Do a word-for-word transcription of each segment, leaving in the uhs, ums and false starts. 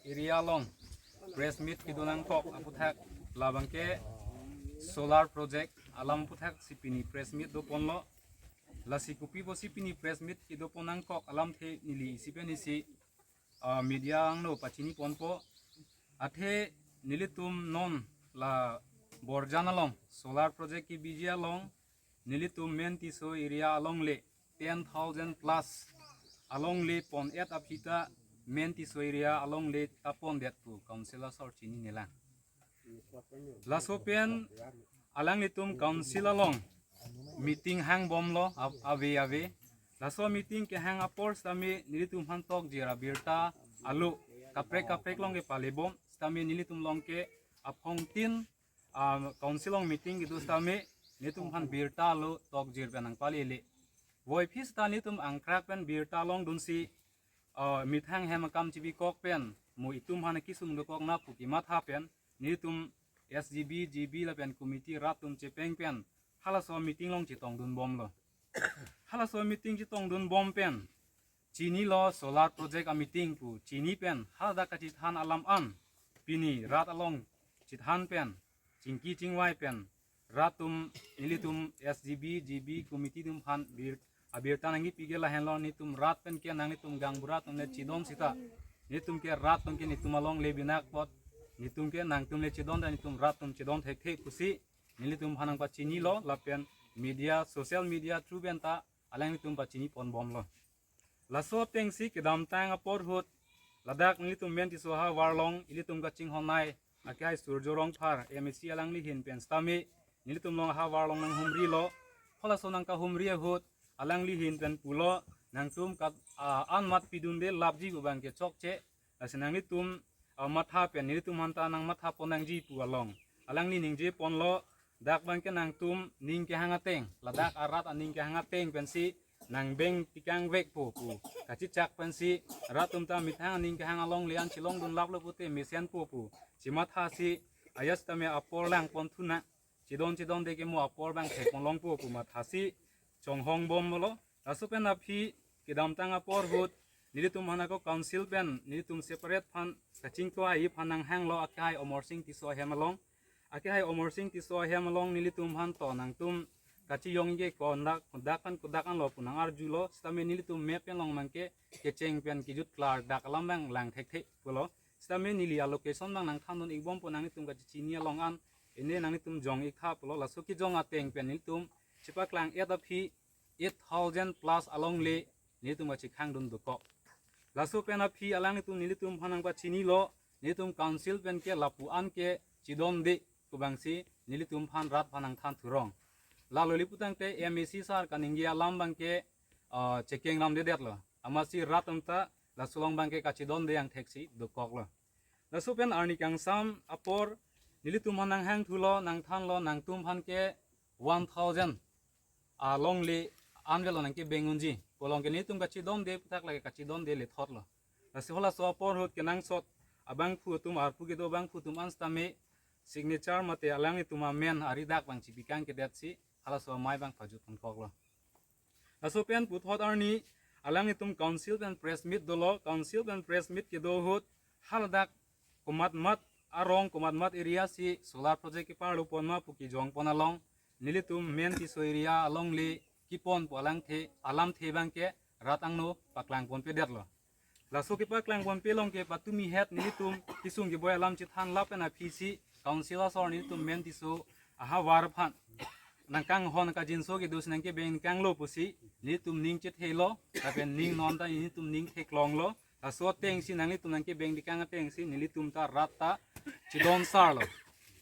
area along press meet kedo nangkok aputhak labangke solar project alam aputhak si pini press meet doponlo. Lasi kopi pusi pini press meet kedopon nangkok alamthe neli isi pen isi, ah, media angno pachiniponpo. Athe nelitum non la Borjan along solar project kebiji along nelitum Main Tisso area alongle ten thousand plus alongle pon-et aphi ta Main Tisso area alongle ta pondet pu council asor chininelang. Laso pen alanglitum council along meeting hangbomlo, a- ave ave. Laso meeting kehang apor sitame nelitum aphan tokjir abirta alo kaprek kaprek along kepalebom sitame nelitum along ke aphongtin, ah, council along meeting kedo sitame nelitum aphan birta alo tokjir pen nangpalele. Voiphit sita nelitum angkrak pen birta longdunsi, ah, methang hem akam chibikok pen mo itum aphan kesung dokok na pu kematha pen nelitum S G B, G B lapen committee rat atum chepeng pen halaso meeting along chetongdunbomlo. Halaso meeting chetongdunbom pen chinilo solar project ameeting pu chini pen hadak kachethan alam an pini rat along chethan pen chingki chingvai pen rat atum nelitum S G B, G B committee atum aphan bir abirta nangkepi ke lahenlo, nelitum rat pen ke nanglitum gaonbura atum le chidon sita nelitum ke rat atum ke nelitum alongle binak apot nelitum ke nangtum le chidon ta nelitum rat atum chidon thekthe pusi nelitum aphan nangpachinilo lapen media, social media through pen ta alanglitum pachiniponbomlo. Laso atengsi kedamtang apor ahut ladak nelitum Main Tisso ahavar along ilitum kachinghonnei akehai Surjo Rongphar M A C alangli ahin pen sitame nelitum along ahavar along nanghumrilo. Halaso nangkahumri ahut alangli ahin pen pulo, nangtum kat, ah, anmat pidunde lapji pu abangke chokche. Lasi nanglitum, ah, matha pen nelitum aphan ta nangmathapon nangji pu along alangli ningjeponlo. Dak abangke nangtum ning kehang ateng, ladak arat aning kehang ateng pensi nangbeng tikangvekpo pu kachechak pensi rat atum ta methang aning kehang alongle an chelongdunlaplo pute mesenpo pu chemathasi ajat sitame apor langponthunak, chidon chidonde ke mo apor abang thekponlongpo pu mathasi chonghongbomlo. Laso pen aphi kedamtang apor ahut nelitum aphan ako council pen nelitum separate aphan kachingthua-i aphan nanghanglo akehai Amarsing Tisso ahem along. Akehai Amarsing Tisso ahem along nelitum aphan to nangtum kachiyong ke kondak kodak aphan kodak anlo pu nangarjulo sitame nelitum map pen along abangke kecheng pen kejut klardak alam abang lang thekthe pulo. Sitame neli a-location abang nangthandun-ikbompo, nanglitum kachechini along an ene nanglitum jong-iktha pulo. Laso kejong ateng pen nelitum chepaklang-et aphi eight thousand plus alongle nelitum kachekhangdun dokok. Laso pen aphi alanglitum nelitum aphan nangpachinilo, nelitum council pen ke lapu an ke chidonde pu abangsi nelitum aphan rat aphan nangthan thurong. Lalo le putangte M A C sar kaningje alam abangke, ah, chekeng lamdedetlo. Amatsi rat atum ta laso along abangke kachidonde angthek si dokoklo. Laso pen arni kangsam apor nelitum aphan nanghangthulo, nangthanlo, nangtum aphan ke one thousand alongle anvelo nangkebeng unji pu along ke nelitum kachidonde aputhak lake kachidonde lethotlo. Lasi halaso apor ahut kenangsot abangphu atum, arpu kedo abangphu atum an sitame signature mate alanglitum amen ari dak abang chibikang kedetsi halaso amei abang pajutponkoklo. Laso pen puthot arni alanglitum council pen press meet dolo, council pen press meet kedo ahut haladak komatmat arong komatmat area si solar project keparlopon ma pu kejongpon along nelitum Main Tisso area alongle kepon pu alangthe alamthe abangke rat angno paklangponpedetlo. Laso kepaklang ponpe along ke patumi het nelitum kesung keboi alam chethan lapen aphisi council asor nelitum Main Tisso ahavar aphan nangkanghon kajinso kedosi nangkebeng kanglo pusi nelitum ning chethelo, lapen ning non ta nelitum ning theklonglo. Laso atengsi nanglitum nangkebeng dikang atengsi nelitum ta rat ta chidon sarlo.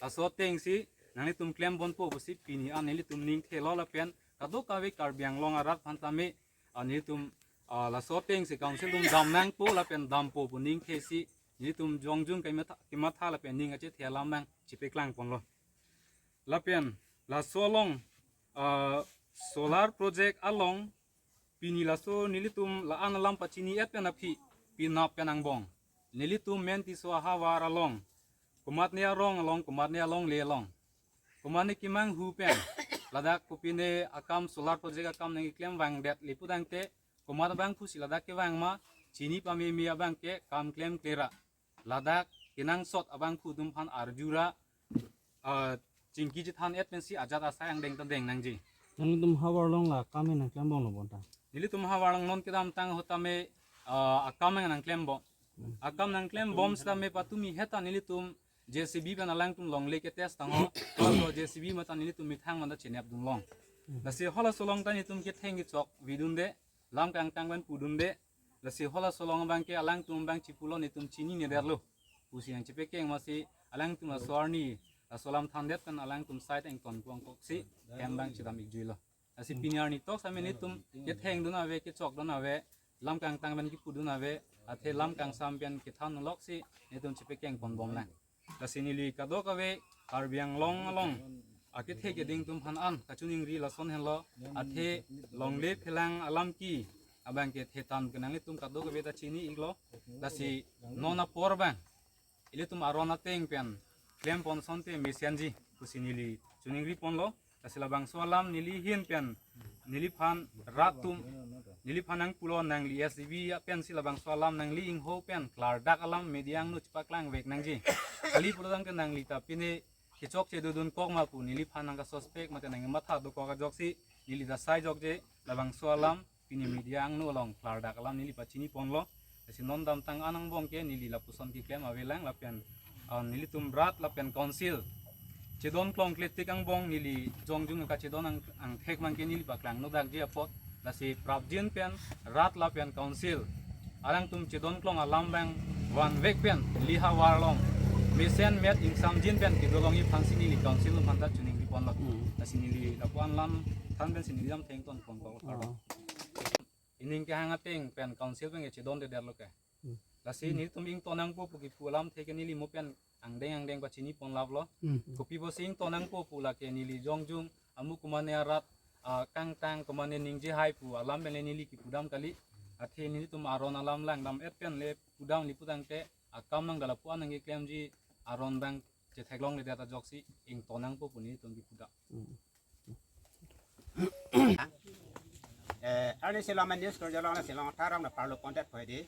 Laso atengsi nanglitum klemponpo pusi pini an nelitum ning thelo lapen kadokave Karbi Anglong arat aphan tame, ah, nelitum, ah, laso atengsi council atum dam nangpo lapen dampo pu ning thesi nelitum jongjung kematha, kematha lapen ning achethe alam nangchepaklangponlo. Lapen laso along, ah, solar project along pini laso nelitum la-an alam pachini-et pen aphi penap pen angbong nelitum Main Tisso ahavar along komatne arong along, komatne alongle along, komatne kemanghu pen ladak kopine akam solar project akam nangkeklem vangdet le putangte komat abangphusi ladak kevang ma chini pameme abangke kam klemkle ra. ladak kenangsot abangphu atum aphan arjura, ah, chingki chethan et pensi ajat asai angdeng ta deng nangji. Nanglitum havar along la akam nangklembomlo bonta? Nelitum havar along non kedamtang ahut tame, ah, akam nangklembom. Hmm. Akam nangklembom setame patumi heta nelitum J C B pen alangtum longle ke test tangho. Halaso J C B mate nelitum methang mate chenep dunlong. Hmm. Lasi halaso along ta nelitum ketheng kechok vidunde, lam kangtang pen pudunde. Lasi halaso along abangke alangtum abang chipulo, nelitum chininedetlo pusi nangchepekeng amatsi alangtum laso arni laso alam thandet pen alangtum side ington puang koksi hem abang chedam ikjuilo. Lasi pini arni tok setame nelitum ketheng dun ave, kechok dun ave, lam kangtang pen kipu dun ave, athe lam kangsam pen kethan loksi nelitum chepekeng ponbomlang. Lasi neli kadokave Karbi Anglong along akethe keding atum aphan an kachiningri lason henlo, athe longle phelang alam ke abangke thetan kenang itum kadokave ta chini iklo. Lasi non apor abang ilitum aron ateng pen klempon asonte mesenji pusi neli chiningri ponlo. Lasi labangso alam neli ahin pen neliphan rat atum, neliphan nangpulo, nangli S D B pensi labangso alam nangli ingho pen klardak alam media angno chepaklangvek nangji. Kali pulo tangte nangli ta pine kechokche dodun kok ma pu neliphan nangkasuspect mate nangmatha dokok ajoksi neli ta sai jokje. Labangso alam pini media angno along klardak alam neli pachini ponlo. Lasi non damtang an angbong ke neli lapuson keklem avelang lapen, ah, nelitum rat lapen council chedon klong kletik angbong neli jongjung kachedon ang, angthek abangke neli paklang nodakji apot. Lasi prapjin pen rat lapen council alangtum chedon klong alam abang vanvek pen neli havar along mesen met ingsamjin pen kedolongji aphansi neli council atum aphan ta chiningri ponlo. Hmm. Lasi neli lapu-an alam than pensi neli dam thengton pon ko. Oh. Ining kehang ateng pen council pen kechedondedetlo ke. Hmm. Lasi nelitum ington nangpo pu kipu alamthe ke neli mo pen angdeng angdeng pachini ponlaplo. Hmm. Kopi pusi ington nangpo pu lake neli jongjung amu komane arat, ah, kangtang komane ningje hai pu alam pen le neli kipudam kali. Athe nelitum aron alam langdam et pen le pudamle pu tangte akam nang da lapu-an nangkeklemji aron abang chetheklongledet ajoksi ington nangpo pu nelitum kipudam. Hmm. Eh, arni si Longmai news karjulong la si Longtha arong la parlo pondet poi di.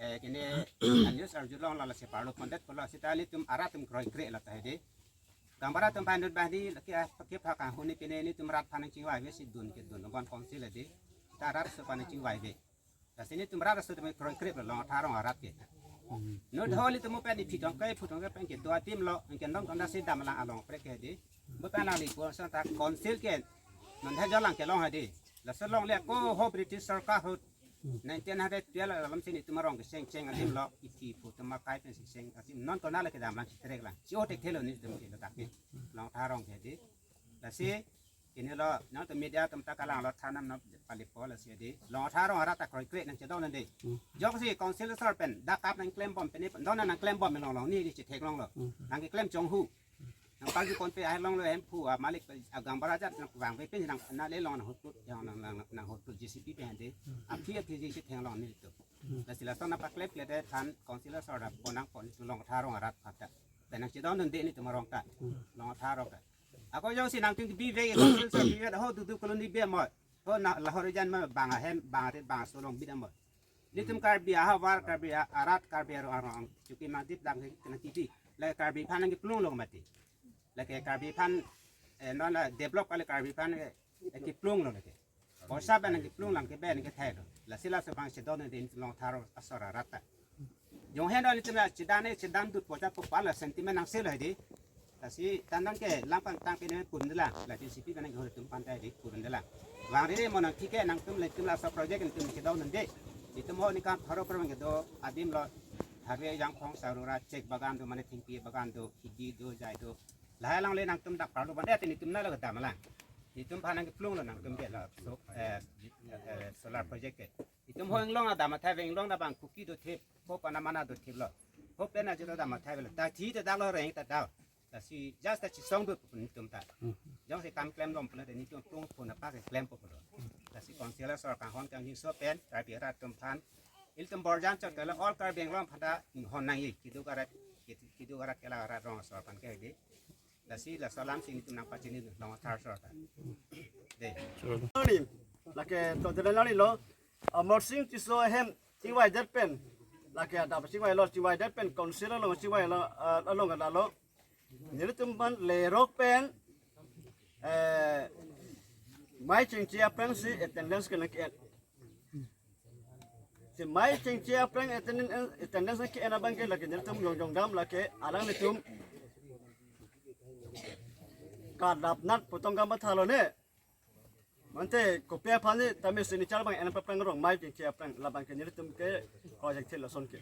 Eh, kini news arjulong la si parlo pondet pulo seta nelitum arat atum kroikre la tahai di. Gaonbura atum aphan dut bah di, lake, ah, ke pha kang huni pine nelitum rat aphan nangchingvaive si dun ke dun, non council di. Ta rat aso aphan nangchingvaive. Lasi nelitum rat aso atum kroikre lo Longtha arong arat ke. Hmm. Nut ho nelitum mo pen di phitong ke phutong ke pen kedo adim lo, ke non kona si damlang along prek ke di. Mo pen nangli ko sa ta council ke non ha jalang kelong ha di. Laso longle ako ho British sorkar ho Hmm. nineteen hundred twelve alam si nelitum arong kechengcheng adim lo, iti phu atum akai pensi cheng adim non kona le kedamlang si trek lang. Si o thekthelo nelitum ke ladak ke. Longtha arong ke di. Lasi kini lo nangtum media atum ta kalanglo thanam non palipo lasi di. Longtha arong arat ta kroikre nangchedon nang di. Hmm. Jongsi council asor pen dak kap nangklembom pen ni don nangklembom longlong ni di chetheklonglo. Hmm. Nangkeklem chonghu. Nangpangji ponpe ahai longlo hem phu amalik a gaonbura ajat nangvangve pen nang nale long nanghutput, yang nang, nang, nanghutput J C B pen di. Aphi aphi ji chetheklong nelitum. Hmm. Lasi lason nangpaklep klede than council asor da pon nangpo nelitum Longtha arong arat pata. Pen nangchedondunde nelitum arong ta. Hmm. Longtha arong ta. Ako jongsi nangtum kebi ve, council asor bi ve ho dudu colony bi mo. Ho na Lahorijan ma bang ahem, bang arit, bang asolong bida mo. Nelitum Karbi ahavar, Karbi a-, arat, Karbi arong arong. Chuki mangdip dang ke nangkebi. La Karbi aphan nangkeplung lo mati. Lake Karbi aphan, eh, non la develop kali Karbi aphan, eh, keplung lo lake. Borsa pen nangkeplung lang ke ben ke thai lo. Lasi laso abang chedon di Longtha arong asor arat ta. Jong hen do nelitum la chedan e chedan dut poja po pala sentiment nangse lo di. Lasi tandang ke lam kangtang pen pun dela. La J C B pen nang hor atum pantai di pun dela. Vangri mo nangthike nangtum nelitum laso project nelitum chedondunde. Nelitum ho ni kam pharo pro kedo adim lo. Harve jangphong sarura chek bagan do mane thengpi bagan do hidi do jai do. Lahai langle nangtum dak parlo bande ati nelitum nalo kedam lang. Nelitum aphan nangkeplung lo nangtum ke la so, eh, eh, solar project ke. Itum ho inglong adam athai ve inglong da bang kuki dothip, ho pana mana dothip lo. Ho pen ajut adam athai ve lo. Ta thi ta dak lo reng ta dao. Lasi just ta chisong dut pu nelitum ta. Hmm. Jongsi kam klem lom pu na de nelitum plung pu na pa ke klem pu lo. Lasi council asor kanghon kangjinso pen, Karbi arat atum aphan. Ilitum borjan chot kala all Karbi Anglong aphan ta inghon nangji. Keduk arat, keduk arat kala arat rong asor aphan ke di. Lasi laso alam si nelitum nangpachini Longtha asor ta. De. Morning. Lake to de morning lo. Amarsing Tisso ahem chingvaidet pen. Lake adap chingvailo, chingvaidet pen council along chingvailo, eh, along lalo. Nelitum aphan lerok pen, eh, mei chingche aphrangsi attendance ke nangke-en. Si mei chingche aphrang attendance, attendance nangke-en abangke lake nelitum jongjong dam lake alanglitum kadap nat potong kamathalo ne. Mate kopi aphan ni tame signature abang en paphrang rong mei chingche aphrang labangke nelitum ke project thil lason ke.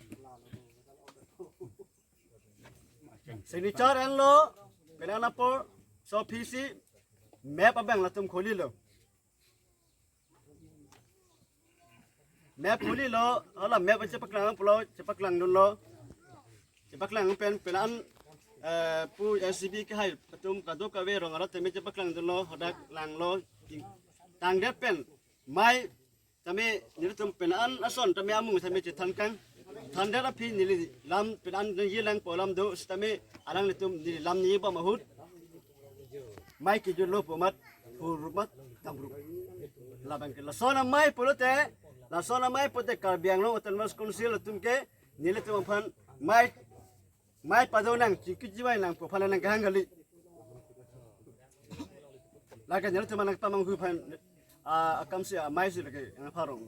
Signature enlo, penang apor, so P C, map abang latum kholilo. Map kholilo, hala map chepaklang pulo, chepaklang dunlo. Chepaklang pen penang, eh, pu S C B kehai atum kadokave rong arat tame chepaklang dunlo, hadak langlo, ting-, tangdet pen, mei tame nelitum penang ason tame amung tame chethan kang. Thandet aphi neli lam penang nangji lang pu alam do sitame alanglitum neli lam nangji bom ahut mei kejutlo pu amat phurmat damru. Labangke lason amei pulote, lason amei pulote Karbi Anglong Autonomous Council atum ke nelitum aphan mei mei pado nang, chingki chingvai nang pu aphan nangkehang kali. Lake nelitum nangpamanghu aphan, ah, akamsi amei si lake nangpharong.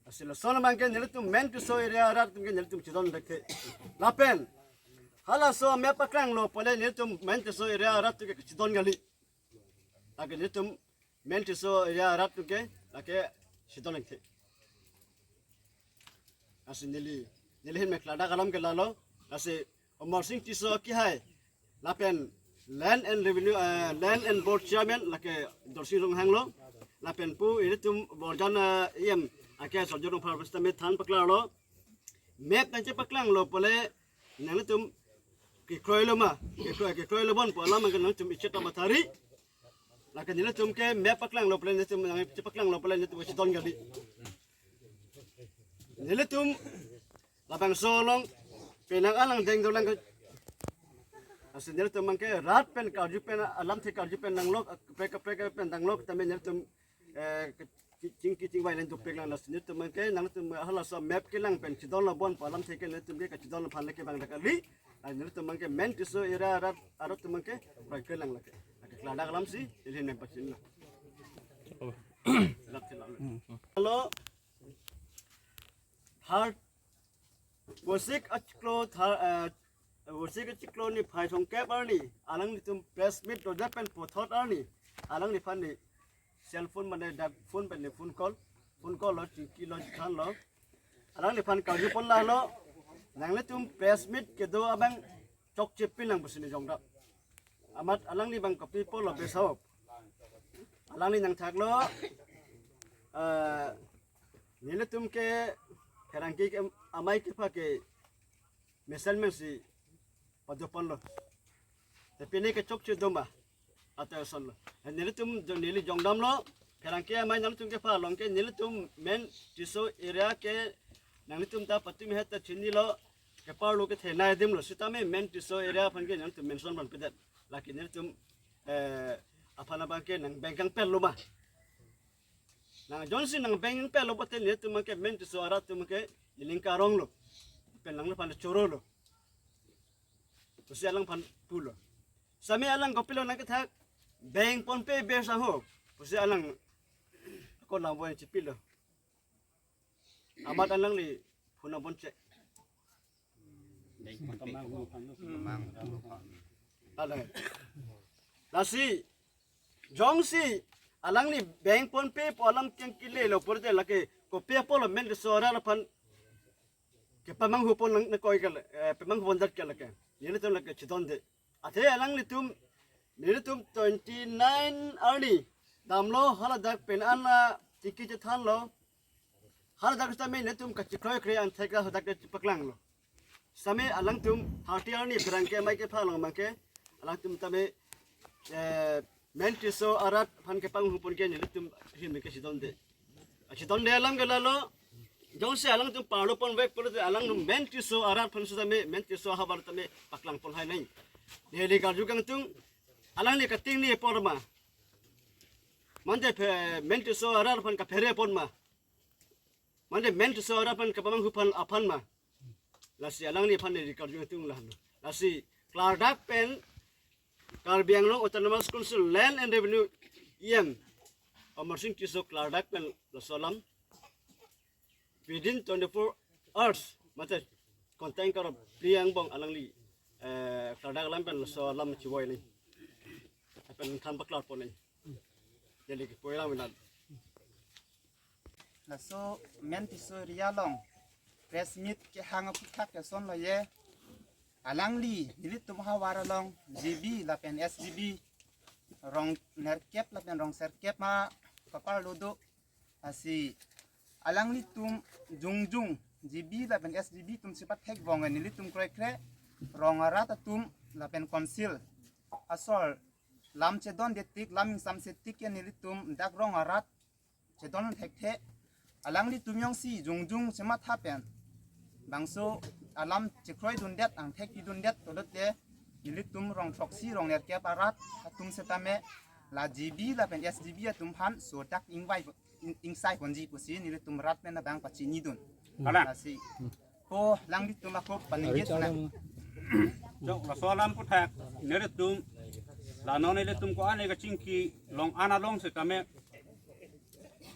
Lasi lason abangke nelitum main Tisso area arat atum ke nelitum chedon lake. Lapen halaso map paklanglo pule nelitum main Tisso area arat atum ke chedon kali. Lake nelitum main Tisso area arat atum ke lake chedon lake. Lasi neli, neli ahin mek ladak alam ke lalo, lasi Amarsing Tisso kehai, lapen Land and Revenue, eh, Land and Board Chairman, lake Dorsing Ronghang lo, lapen pu ilitum Borjan, eh, E M, ake Sorjo Rongphar sitame than paklarlo, map nangchepaklanglo pule, nanglitum kekroilo ma, kekroi, kekroilo bon pu alam abangke nanglitum ichet tamathari, lake nelitum ke map paklanglo pule, nelitum nangchepaklanglo pule, nelitum chedon kali. Nelitum labangso along penang alang deng dolang ke. Lasi nelitum abangke rat pen karju pen alamthe karju pen nanglok, kaprek kaprek pen nanglok tame nelitum, eh, ke-, chingki chingvai len dopik lang. Lasi nelitum abangke nangtum halaso map kelang pen chedonlo bon pu alamthe ke nelitum ke kachedon aphan lake bang dak kali. Lasi nelitum abangke main Tisso area arat arat atum abangke roi kelang lake. Lake ladak alamsi ili nem pachin na. Hello. Third, Vosik achiklo thar, eh, Vosik achiklo niphai thomkep arni, alanglitum press meet dodet pen puthot arni, alangliphan ni cell phone mane dak phone pen ni phone call, phone call lo, chingkilo, chithanlo. Alangliphan karju pon lahelo, nanglitum press meet kedo abang chokche pin nang pusi neli jongdap. Amat alangli abang kopi pulo besok. Alangli nangthaklo, eh, nelitum ke pherangke ke amei kepha ke mesen mesi pado ponlo. Te pine ke chokche doma. Ata asonlo. Nelitum jo-, neli jongdamlo. Pherangke amei nangtum kepha along ke nelitum main Tisso area ke nanglitum ta pati mehet ta chinilo. Keparlo kethenei adim lo. Sitame main Tisso area aphan ke nangtum mention ban pedet. Lake nelitum, eh, aphan abangke nang bengkang pel lo ma. Nang jonsi nang bengkang pel lo pulote nelitum abangke main Tisso arat atum ke iling karong lo. Pen nangliphan choro lo. Pusi alangphan pulo. Sitame alang kopilo nangkethak, beng ponpe ber sang ho. Pusi alang ako lang boy chipilo. Amat alangli phone abon che. Alang. Lasi, jongsi alangli beng ponpe pu alam keng kile lo pulote lake kopi apotlo main Tisso arat aphan kepamanghu pon nang nakoi ke, eh, pamanghu pon dat ke lake. Nelitum lake chedonde. Athe alanglitum, nelitum twenty nine arni damlo haladak pen an la chingki chethanlo. Haladak sitame nelitum kachikroi kroi an thek hadak chepaklanglo. Sitame alangtum thirty arni pherangke amei kepha along abangke alangtum tame, eh, main Tisso arat aphan kepanghu pon ke nelitum ahin mek kachedonde. Kachedonde alam ke lalo, jongsi alangtum parlo ponvek pulote alang main Tisso arat aphan sitame, main Tisso ahavar tame paklang pon hai nai. Neli karju kangtung, alangli kating ni apor ma. Mante phe-, main Tisso arat aphan kaphere pon ma. Mante main Tisso arat aphan kapamanghu aphan aphan ma. Lasi alangliphan neli karju atum lahan. Lasi klardak pen Karbi Anglong Autonomous Council Land and Revenue E M Amarsing Tisso klardak pen laso alam within twenty-four hours mate konten karo Priang Bong alangli, eh, klardak alam pen laso alam chivoi ni. Apen than paklar pon ni. Jadi ke poilang minan. Laso men Tisso area along press meet kehang aphuthak ke ason lo ye. Alangli nelitum havar along G B lapen S G B rong nerkep lapen rong serkep ma kapar lo do. Lasi alanglitum jongjong G B lapen S G B atum chepathek bong nelitum kroikre rong arat atum lapen council asor lam chedonde tik, lam ingsamse tik ke nelitum dak rong arat chedon thekthe. Alanglitum jongsi jongjong chematha pen bangso alam chekroidundet, angthek pidundet pulote nelitum rong throksi rong nerkep arat atum setame la G B lapen S G B atum aphan sodak ingvai ing-, ingsai ponji pusi nelitum rat pen abang pachinidun. Kalang. Lasi ko alanglitum ako paningit na. Jok, laso alam aphuthak nelitum, la non nelitum ko-an kachingki long an along setame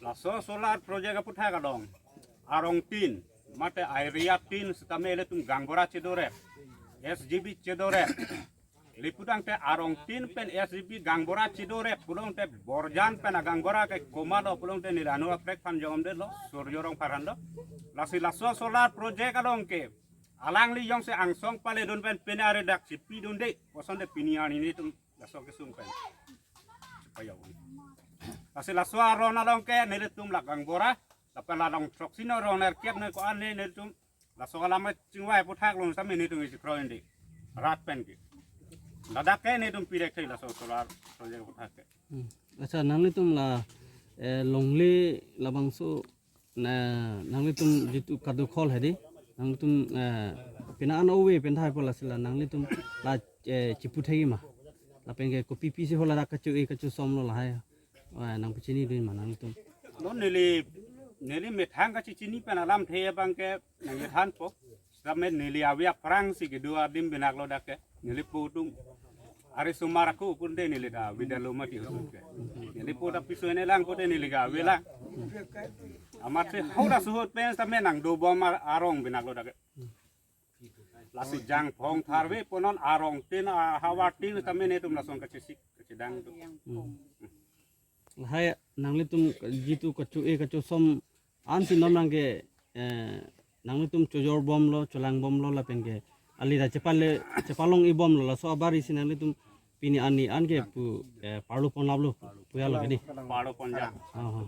laso solar project aphuthak along arong tin mate area tin setame ilitum gangbura chedorep, S G B chedorep. Lapu tangte arong tin pen S G B gangbura chedorep pulote borjan pen agangbura ke komatlo pulote neli anu aprek aphan jongdetlo, Surjo Rongphar aphan lo. Lasi laso solar project along ke alangli jongsi angsong paledun pen pine are dak chipidunde, kosonde pini arni nelitum laso kesung pen. Chipajok. Lasi laso aron along ke nelitum la gangbura, lapen la rong throksi no rong nerkep ne ko-an ne nelitum laso alam chingvai aphuthak long sami nelitum isi kroide. Rat pen ke. Ladak ke nelitum pirek thai laso solar project aphuthak ke. Hmm. Accha, nanglitum la, eh, longle labangso na nanglitum jitu kado khol hedi. Nanglitum, eh, pina an ove pen thai pola sila nanglitum la, eh, chipu thai ma. Lapen ke kopi pisi hola dak kacho-e kachosom lo lahai. Wah, nangpachinidun ma nanglitum. Non neli, neli methang kachechini pen alamthe abang ke nangkethanpo. Setame neli ave aphrangsi kedo adim binaklo dak ke. Neli po atum. Ari sumar ako punde neli ta vidalo mati husut ke. Neli po ta piso ne lang kote neli ke avelang. Amatsi hoda suhut pen setame nangdobom ar-, arong binaklo dak ke. Lasi jangphong tharve punon arong tin, ah, havar tin setame nelitum lason kachesik kachedang atum. Hmm. Lahai nanglitum jitu kacho-e kachosom ansi non nangke, eh, nanglitum chojorbomlo, cholangbomlo lapen ke alida chepale, chepalong-ibomlo laso abari si nanglitum pini arni an ke pu, eh, parlo ponlaplo pu ya lo ke di. Parlo ponjang. Ah, ah, ah.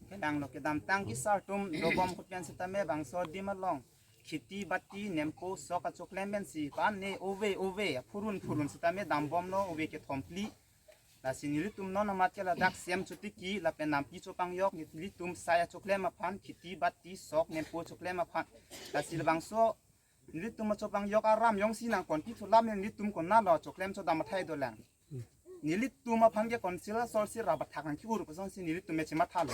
Kedang lo kedamtang kesar atum dobom ahut pen setame bangso adim along kheti bati nempo sok achoklem pensi pan ne ove ove phurun phurun setame dambomlo ove kethom phli. Lasi nelitum non amat ke ladak C M chotiki lapen nampi chopangjok nelitum sai achoklem aphan kheti bati sok nempo choklem aphan. Lasi labangso nelitum achopangjok aram jongsi nangkonpi thulam nelitum konatlo choklem chodam athai dolang. Nelitum aphan ke council asor si rabathak nangki-ur kosonsi nelitum me chemathalo.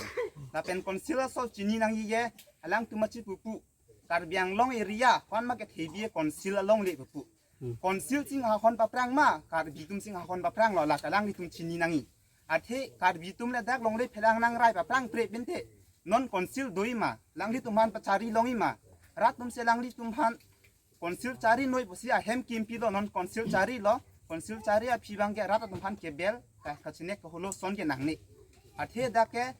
Lapen council asor chini nangji ke alangtum achipupu. Karbi Anglong area hon ma kethe bi council alongle pupu. Hmm. Council singhahon paphrang ma, Karbi atum singhahon paphranglo, la alanglitum chini nangji. Athe Karbi atum le dak longle phelang nangrai paphrang pre pinte. Non council do-i ma, alanglitum aphan pachari long-i ma. Rat atum si alanglitum aphan council chari noi pusi ahem kimpilo, non council charilo. Council chari aphi abang ke rat atum aphan kebel, ka, kachinek kaholo ason ke nangne. Athe dak ke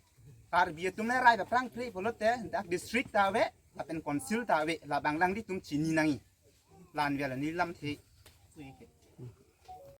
Karbi atum le rai paphrang pre pulote dak district ta ave, lapen council ta ave, labang alanglitum chini nangji. La-an ave la neli lamthe.